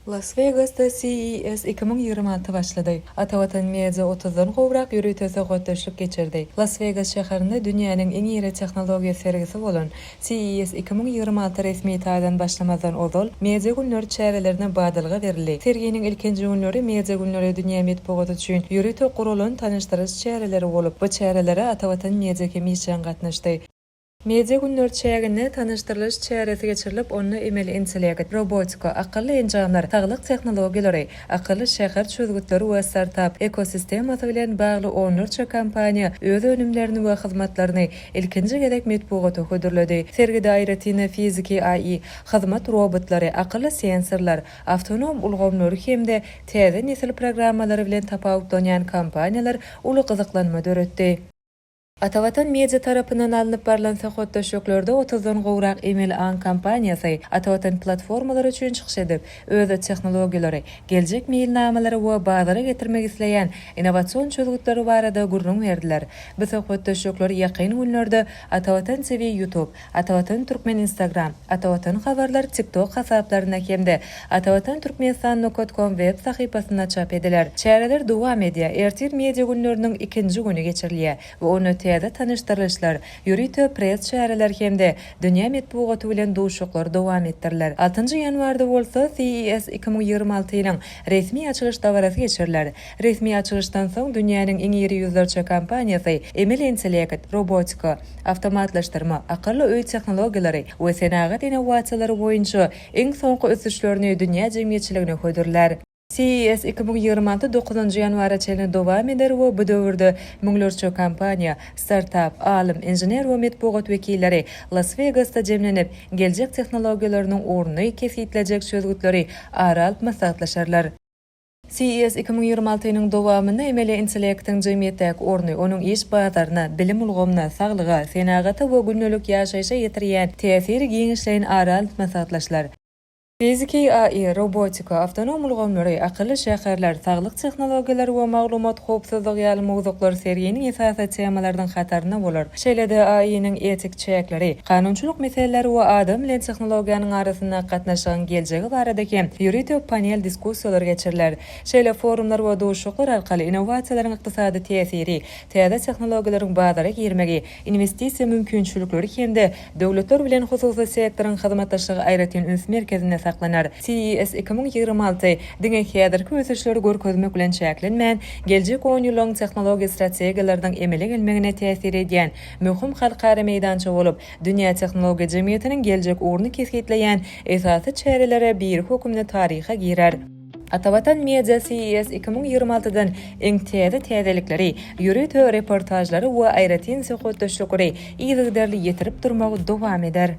Las-Wegasda CES 2026 başlady. Atavatan Media otuzdan gowrak ýörite söhbetdeşlik geçirdi. Las-Wegas şäherinde dünýäniň iň iri tehnologiýa sergisi bolan CES 2026 resmi taýdan başlamazdan ozal, Media günleri çärelerine badalga berildi. Serginiň ilkinji günleri Media günleri dünýä metbugaty üçin ýörite guralan tanyşdyryş çäreleri bolup, bu çärelere Atavatan Media hem işjeň gatnaşdy. Media günleri çäginde tanyşdyrylyş çäresi geçirilip, onda emeli intellekt, robotika, akylly enjamlar, saglyk tehnologiýalary, akylly şäher çözgütleri we startap ekosistemasy bilen bagly onlarça kompaniýa öz önümlerini we hyzmatlaryny ilkinji gezek metbugata hödürledi. Sergide aýratyn-da fiziki AI, hyzmat robotlary, akylly sensorlar, awtonom ulgamlary hem-de täze nesil programmalary bilen tapawutlanýan kompaniýalar uly gyzyklanma döretdi. Atavatan Media tarapyndan alnyp barlan söhbetdeşliklerde otuzdan gowrak emeli aň kompaniýasy Atavatan platformalary üçin çykyş edip, öz tehnologiýalary, geljek meýilnamalary we bazara getirmek isleýän innowasion çözgütleri barada gürrüň berdiler. Bu söhbetdeşlikler ýakyn günlerde Atavatan TV YouTube, Atavatan Türkmen Instagram, Atavatan Habarlar TikTok hasaplarynda hem-de Atavatan Türkmenistan nokat kom web sahypasynda çap ediler. Çäreler dowam edýär, ertir media günleriniň ikinji güni geçirilýär we onda täze tanyşdyrylyşlar, ýörite press çäreler hem-de dünýä metbugaty bilen duşuşyklar dowam etdiriler. Altynjy ýanwarda bolsa CES 2026 ýylyň resmi açylyş dabarasy geçiriler. Resmi açylyşdan soň dünýäniň iň iri ýüzlerçe kompaniýasy emeli intellekt, robotika, awtomatlaşdyrma, akylly öý tehnologiýalary we senagat innowasiýalary boýunça iň soňky ösüşlerini dünýä jemgyýetçiligine hödürlär. CES 2026 dokuzynjy ýanwara çenli dowam eder we bu döwürde müňlerçe kompaniýa, startap, alym, inžener we metbugat wekilleri Las-Wegasda jemlenip, geljek tehnologiýalarynyň ugruny kesgitlejek çözgütleri ara alyp maslahatlaşarlar. CES 2026-nyň dowamynda emeli intellektiň jemgyýetdäki orny, onuň iş bazaryna, bilim ulgamyna, saglyga, senagata we gündelik ýaşaýşa ýetirýän täsiri giňişleýin ara alnyp maslahatlaşylar. Fiziki AI, robotika, awtonom ulgamlary, akylly şäherler, saglyk tehnologiýalary we maglumat howpsuzlygy ýaly mowzuklar serginiň esasy temalarynyň hatarynda bolar. Şeýle-de AI-niň etik çäkleri, kanunçylyk meseleleri we adam bilen tehnologiýanyň arasyndaky gatnaşygyň geljegi barada hem ýörite panel diskussiýalary geçiriler. Şeýle forumlar we duşuşyklar arkaly innowasiýalaryň ykdysady täsiri, täze tehnologiýalaryň bazara girmegi, inwestisiýa mümkinçilikleri hem-de döwletler bilen hususy sektoryň hyzmatdaşlygy aýratyn üns merkezinde saklanar. CES 2026 diňe häzirki ösüşleri görkezmek bilen çäklenmän, geljek onýyllygyň tehnologiýa strategiýalarynyň emele gelmegine täsir edýän möhüm halkara meýdança bolup, dünýä tehnologiýa jemgyýetiniň geljek ugruny kesgitleýän esasy çärelere biri hökmünde taryha girer. Atavatan Media CES 2026-dan iň täze täzelikleri, ýörite reportažlary we aýratyn söhbetdeşlikleri yzygiderli ýetirip durmagy dowam eder.